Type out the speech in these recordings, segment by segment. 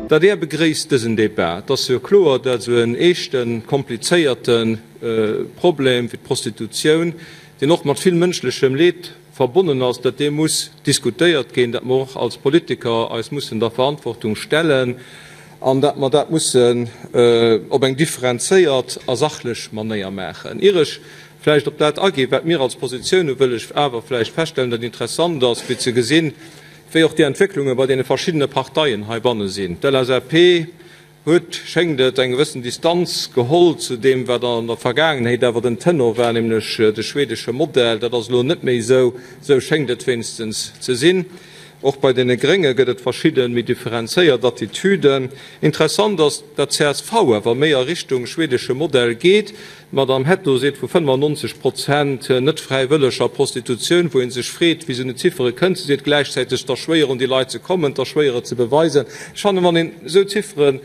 D'adr begréisst dësen Debat. Et ass jo kloer, dat esou en eeschten, komplizéierte Problem wéi d'Prostitutioun, deen och mat vill mënschlechem Leed verbonnen ass, dat dee muss diskutéiert ginn, dat mer och als Politiker eis mussen der Verantwortung stellen an dat mer dat mussen op eng differenzéiert a sachlech Manéier maachen. Ier ech vläicht op dat aginn, wat mir als Positioun hu, wëll ech awer vläicht feststellen, datt interessant ass, fir ze gesinn, wéi och déi Entwécklunge bei deene verschiddene Parteien heibanne sinn. D'LSAP huet, schéngt et, eng gewëssen Distanz geholl zu deem, wat an der Vergaangenheet awer den Tenor war, nämlech de schwedesche Modell. Dat ass elo net méi esou, esou schéngt et wéinstens ze sinn. Och bei deene Grénge gëtt et verschidde méi differenzéiert Attitüden. Interessant ass, datt csv awer méi a Richtung schwedesche Modell geet. D'Madame Hetto seet vu 95 Prozent net fräiwëlleger Prostitutioun, wou ee sech freet, wéi se un déi Ziffere kënnt. Si seet gläichzäiteg, et ass schwéier un déi Leit ze kommen, et ass schwéier et ze beweisen. Ech fannen, wann een esou Ziffere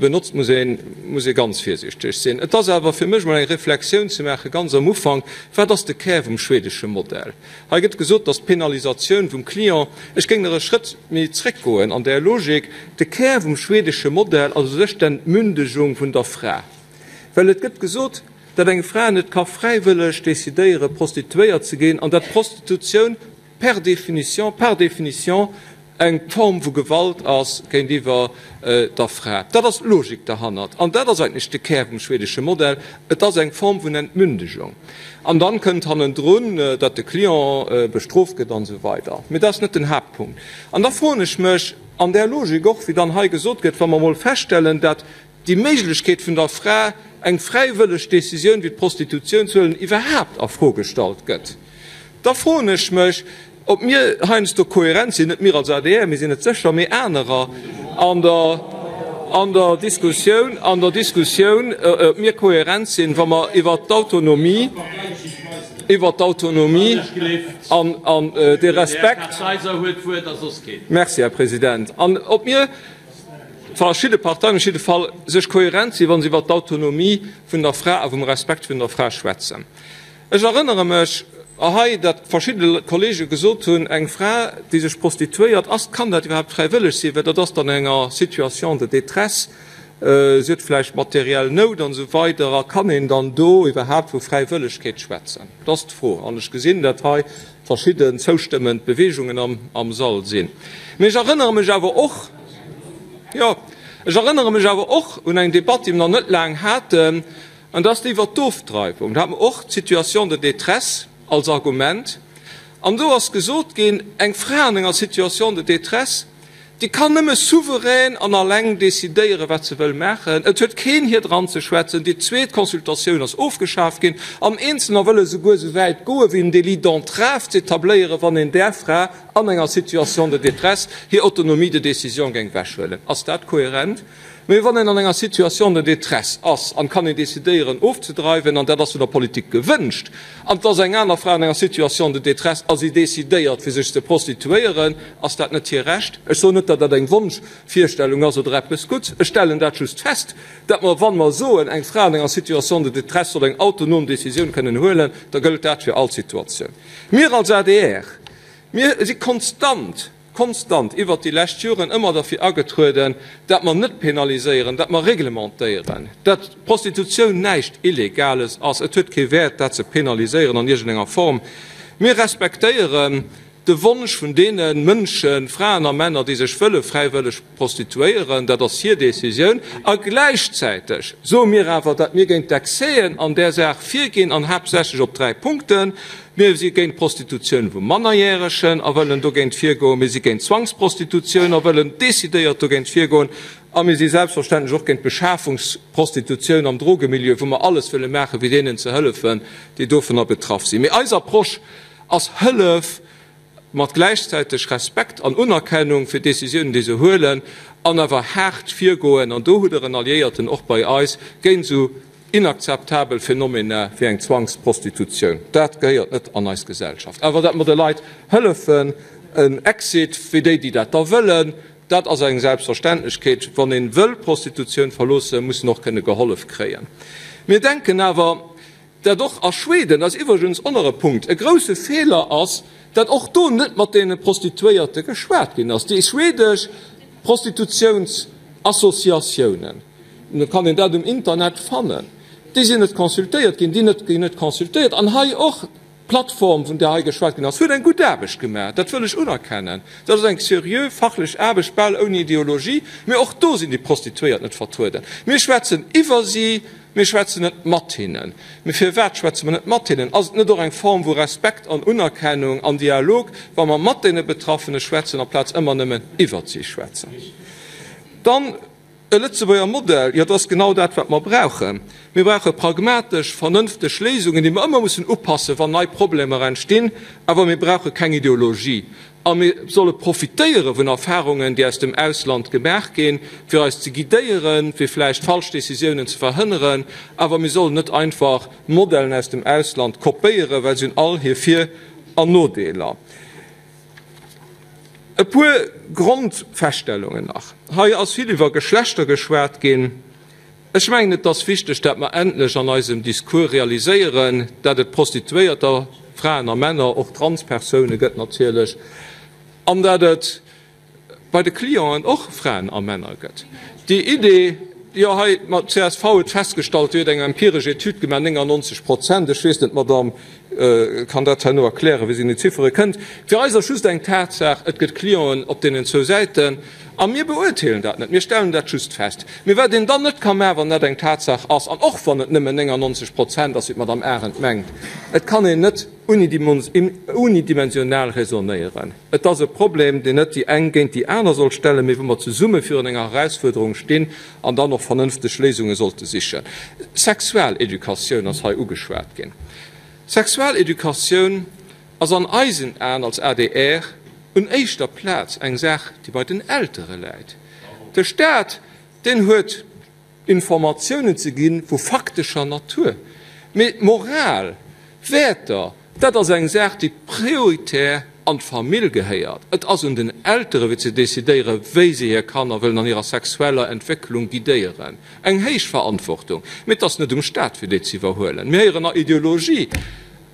benotzt, muss ee muss ee ganz virsiichteg sinn. Et ass awer fir mech emol eng Reflexioun ze maache ganz am Ufank, Wat ass de Kär vum schwedesche Modell? Hei gëtt gesot, dass d'Penalisatioun vum Client, ech géing nach e Schrëtt méi zréckgoen an där Logik, de Kär vum schwedesche Modell ass u sech d'Entmündegung vun der Fra. Well et gëtt gesot, datt eng Fra net ka fräiwëlleg decidéiere Prostituéiert ze ginn an datt Prostitutioun per définition, par définition eng Form vu Gewalt ass géintiwwer der Fra. Dat ass d'Logik derhannert an dat ass eigentlech de Kär vum schwedesche Modell. Et ass eng Form vun Entmündegung. An dann kënnt hannendrun, datt de Client bestrooft gëtt an esou weider. Mee dat ass net den Haaptpunkt. An da froen ech mech an där Logik och, wéi dann hei gesot gëtt, wa mer emol feststellen, datt déi Méiglechkeet vun der Fra, eng fräiwëlleg Décisioun wéi d'Prostitutioun ze huelen, iwwerhaapt a Fro gestallt gëtt, da froen ech mech, ob mir heiansdo kohärent sinn, net mir als adr, mir sinn et sécher, mee anerer an der, an der Diskussioun, an der Diskussioun, ob mir kohärent sinn, wa mer iwwert d'Autonomie, iwwert d'Autonomie an, an de Respekt. Merci, Här President. An ob mir verschidde Parteien op jidde Fall sech kohärent sinn, wa se iwwert d'Autonomie vun der Fra a vum Respekt vun der Fra schwätzen. Ech erënnere mech hei, datt verschidde Kollege gesot hunn, eng Fra, déi sech prostituéiert, ass, kann dat iwwerhaapt fräiwëlleg sinn, well dat ass dann enger Situation de détresse, si huet vläicht materiell Nout an esou weider a kann een dann do iwwerhaapt vu Fräiwëllegkeet schwätzen? Dat ass d'Fro. An ech gesinn, datt hei verschidden zoustëmmend Beweegungen am Sall sinn. Mee ech erënnere mech awer och, jo, ech erënnere mech awer och un eng Debatt, déi mer nach net laang haten, an dat ass déi iwwert d'Ofdreiwung. Do hate mer och d'Situation de détresse als Argument. An do ass gesot ginn, eng Fra an enger Situation de détresse, déi kann nëmme souverän an alleng decidéieren, wat se wëll maachen. Et huet keen hir dran ze schwätzen. Déi zweet Consultatioun ass ofgeschaf ginn. An Eenzelner wëlle souguer esou wäit goen, wéi en Délit d'entrave z'etabléieren, wann een där Fra an enger Situation de détresse hir Autonomie de décision géing wechhuelen. Ass dat kohärent? Mee wann een an enger Situation de détresse ass an kann een decidéieren ofzedreiwen, an dat ass vun der Politik gewënscht, an et ass eng aner Fra an enger Situation de détresse a si decidéiert fir sech ze prostituéieren, ass dat net hir Recht? Ech soen net, datt dat eng Wonschvirstellung ass oder eppes Gutts. Ech stellen dat just fest, datt mer, wa mer soen, eng Fra an enger Situation de détresse soll eng autonom Décisioun kënnen huelen, da gëllt dat fir all Situatioun. Mir als adr, mir si konstant, konstant iwwert déi lescht Joren ëmmer derfir agetrueden, dat mer net penaliséieren, dat mer reglementéieren, dat d'Prostitutioun näischt Illegales ass. Et huet kee Wäert, dat ze penaliséieren an iergendenger Form. Mir respektéieren de Wonsch vun deene Mënschen, Fraen a Männer, déi sech wëlle fräiwëlleg prostituéieren. Dat ass hir Décisioun. A gläichzäiteg soe mir awer, dat mir géint d'Excèsen an där Saach virginn, an haaptsächlech op dräi Punkten, Mir si géint d'Prostitutioun vu Mannerjäregen a wëllen dogéint virgoen. Mir si géint d'Zwangsprostitutioun a wëllen decidéiert dogéint virgoen. A mir si selbstverständlech och géint d'Beschafungsprostitutioun am Drogemilieu, wou mer alles wëlle maachen, fir deenen ze hëllefen, déi dovunner betraff sinn. Mee eis Approche ass Hëllef mat gläichzäiteg Respekt an Unerkennung fir d'Décisiounen, déi se huelen, an awer haart virgoen, an do hutt Der en Alliéierten och bei eis, géint esou inakzeptabel Phänomena wéi eng Zwangsprostitutioun. Dat gehéiert net an eis Gesellschaft. Awer datt mer de Leit hëllefen, en Exit fir déi, déi dat da wëllen, dat ass eng Selbstverständlechkeet. Wann ee wëll d'Prostitutioun verloossen, muss en och kënne gehollef kréien. Mir denken awer, dat och a Schweden, dat ass iwwregens och nach e Punkt, e grousse Feeler ass, dat och do net mat deene Prostituéierte geschwat ginn ass. Déi schwedesch Prostitutiouns. Associatiounen, da kann een dat um Internet fannen, déi sinn net consultéiert ginn, déi net ginn net consultéiert. An hei och d'Plattform, vun där hei geschwat ginn ass, huet eng gutt Aarbecht gemaach, dat wëll ech unerkennen. Dat ass eng seriö fachlech Aarbecht, bal ouni Ideologie, mee och do sinn déi Prostituéiert net vertrueden. Mir schwätzen iwwer si, mir schwätzen net mat hinnen. Mee firwat schwätze mer net mat hinnen? Ass et net och eng Form vu Respekt an Unerkennung an Dialog, wa mer mat deene Betraffene schwätzen, amplaz ëmmer nëmmen iwwer si schwätzen? Dann e Lëtzebuerger Modell, jo, dat ass genau dat, wat mer brauchen. Mir brauche pragmatesch, vernënfteg Léisungen, déi mer ëmmer mussen upassen, wann nei Problemer entstinn. Awer mir brauche keng Ideologie. A mir solle profitéiere vun Erfahrungen, déi aus dem Ausland gemaach ginn, fir eis ze guidéieren, fir vläicht falsch Décisiounen ze verhënneren. Awer mir sollen net einfach Modellen aus dem Ausland kopéieren, well se hunn all hir Vir an Nodeeler. E puer Grondfeststellungen nach. Hei ass vill iwwer Geschlechter geschwat ginn. Ech mengen, et ass wichteg, dat mer endlech an eisem Discours realiséieren, dat et Prostituéierter, Fraen a Männer, och Transpersoune gëtt natierlech, an dat et bei de Clienten och Fraen a Männer gëtt. Déi Idee, jo hei, ma d'CSV huet festgestallt, déi huet eng empiresch Etüd gemaach, 99 Prozent, ech weess net, d'Madame kann dat herno erklären, wéi si un déi Ziffere kënnt. Fir eis ass just eng Tatsaach, et gëtt Clienten op deenen zwou Säiten a mir beurteelen dat net, mir stellen dat just fest. Mee wat een dann net ka maachen, wann dat eng Tatsaach ass, an och wann et nëmmen 99 Prozent ass, wéi d'Madame Arendt mengt, et kann een net unidimensional raisonnéieren. Et ass e Problem, deen net déi eng géint déi aner soll stellen, mee wou mer zesumme virun enger Erausfuerderung stinn an dann och vernënfteg Léisunge sollte sichen. Sexualeducatioun ass hei ugeschwat ginn. Sexualeducatioun ass an eisen Aen als adr un éischter Plaz eng Saach, déi bei den Eltere läit. De Stat, deen huet Informatiounen ze gi vu faktescher Natur. Mee d'Moral, d'Wäerter, dat ass eng Saach, déi prioritär an d'Famill gehéiert. Et ass un den Eltere fir ze decidéieren, wéi se hir Kanner wëllen an hirer sexueller Entwécklung guidéieren. Eng héich Verantwortung, mee et ass net um Staat fir déi ze iwwerhuelen. Mir héieren nach Ideologie.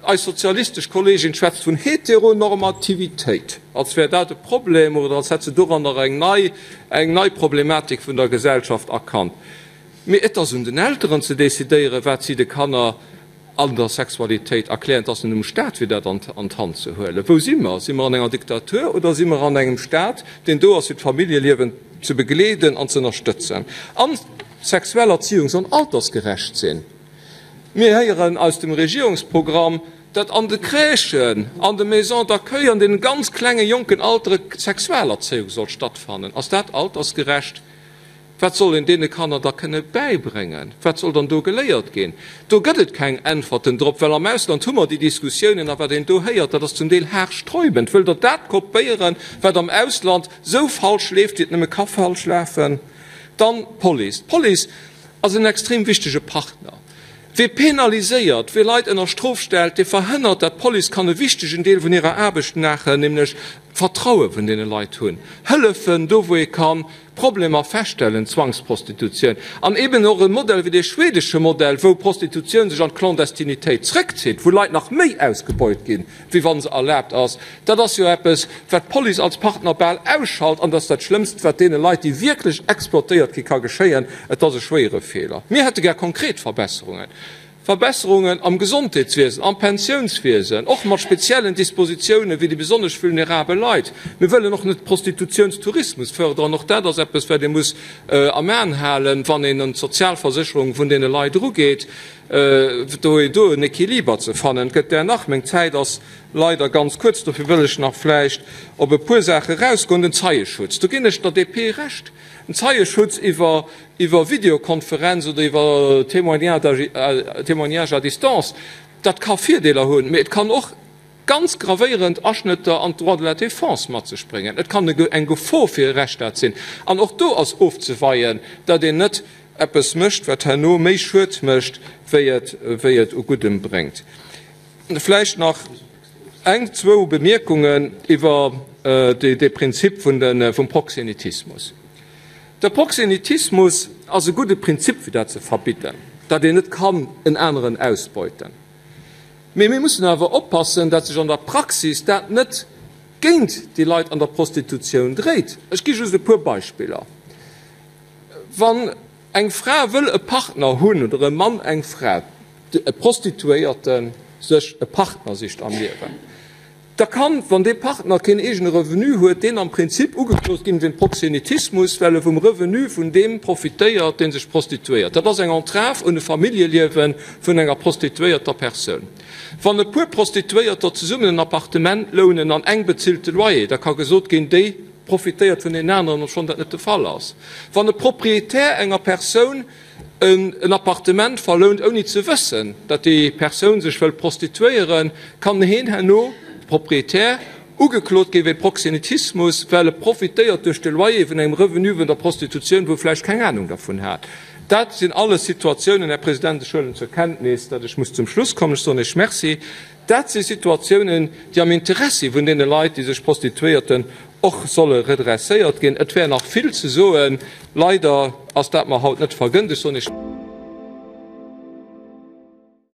Eis sozialistesch Kolleegin schwätzt vun Heteronormativitéit, als wär dat e Problem oder als hätt se doranner eng nei, eng nei Problematik vun der Gesellschaft erkannt. Mee et ass un den Elteren ze decidéieren, wat si de Kanner an der Sexualitéit erklären. Et ass net um Staat, fir dat an d'Hand ze huelen. Wou si mer? Si mer an enger Diktatur oder si mer an engem Staat, deen do ass, fir d'Familljeliewen ze begleeden an ze ënnerstëtzen? An d'sexuell Erziehung soll altersgerecht sinn. Mir héieren aus dem Regierungsprogramm, datt an de Crèchen, an de Maisons d'accueil, an deene ganz klenge jonken Altere Sexualerzéiung soll stattfannen. Ass dat altersgerecht? Wat soll een deene Kanner da kënne bäibréngen? Wat soll dann do geléiert ginn? Do gëtt et keng Äntwerten drop, well am Ausland hu mer déi Diskussiounen a wat een do héiert, dat ass zum Deel haarsträubend. Wëllt Der dat kopéieren, wat am Ausland esou falsch leeft, wéi et nëmme ka falsch lafen? Dann d'Police. D'Police ass en extrem wichtege Partner. Wee penaliséiert, wee Leit ënner Strof stellt, dee verhënnert, dat d'Police kann e wichtegen Deel vun hirer Aarbecht maachen, nämlech d'Vertraue vun deene Leit hunn, hëllefen do wou ee kann, Problemer feststellen, Zwangsprostitutioun, an eben och e Modell wéi dee schwedesche Modell, wou Prostitutioun sech an d'Clandestinitéit zrëckzitt, wou Leit nach méi ausgebeut ginn, wéi wa se erlaabt ass, dat ass jo eppes, wat d'Police als Partner bal ausschalt, an dat ass dat Schlëmmst, wat deene Leit, déi wierklech exploitéiert ginn, ka geschéien. Et ass e schwéiere Feeler. Mir hätte gär konkret Verbesserungen, Verbesserungen am Gesondheetswiesen, am Pensiounswiesen, och mat speziellen Dispositiounen fir déi besonnesch vulnerabel Leit. Mir wëllen och net Prostitutiounstourismus fördern. Och dat ass eppes, wat ee muss am Aen halen, wann een un d'Sozialversécherung vun deene Leit erugeet. Do do en Equiliber ze fannen. Et gëtt där nach. Meng Zäit ass leider ganz kuerz, dofir wëll ech nach vläicht op e puer Saache erausgoen. Den Zeieschutz, do ginn ech der DP Recht. Den Zeieschutz iwwer iwwer Videokonferenz oder iwwer Témoignage à distance, dat ka Virdeeler hunn, mee et kann och ganz gravéierend Aschnëtter an d'Droits de la défense mat sech bréngen. Et kann eng Gefor fir e Rechtsstaat sinn. An och do ass ofzeweien, datt een net eppes mécht, wat herno méi Schued mécht, wéi et, wéi et u Guddem bréngt. Vläicht nach eng, zwou Bemierkungen iwwer dee Prinzip vun de, vum Proxénétismus. De Proxénétismus ass e gudde Prinzip, fir dat ze verbidden, datt een net kann en aneren ausbeuten. Mee mir mussen awer oppassen, datt sech an der Praxis dat net géint déi Leit an der Prostitutioun dréit. Ech gi just e puer Beispiller. Wann eng Fra wëll e Partner hunn, oder e Mann eng Fra, e Prostituéierte sech e Partner sicht am Liewen, da kann, wann dee Partner keen eegene Revenu huet, deen am Prinzip ugeklot ginn wéint Proxénétismus, well e vum Revenu vun deem profitéiert, dee sech prostituéiert. Dat ass eng Entrave un e Familljeliewe vun enger prostituéierter Persoun. Wann e puer Prostituéierter zesummen en Appartement lounen an eng bezilt de Loyer, da ka gesot ginn, déi profitéiert vun deenen aneren, obschonn dat net de Fall ass. Wann e Proprietär enger Persoun en Appartement verlount, ouni ze wëssen, datt déi Persoun sech wëll prostituéieren, kann heen herno, de Proprietär, ugeklot gi wéint Proxénétismus, well e profitéiert duerch de Loyer vun engem Revenu vun der Prostitutioun, wou e vläicht keng Anung dervun hat. Dat sinn alles Situatiounen, Här President, ech huelen zur Kenntnis, datt ech muss zum Schluss kommen, ech soen Iech Merci, dat si Situatiounen, déi am Interessi vun deene Leit, déi sech prostituéierten, och solle redresséiert ginn. Et wär nach vill ze soen, leider ass dat mer haut net vergënnt. Ech soen Iech.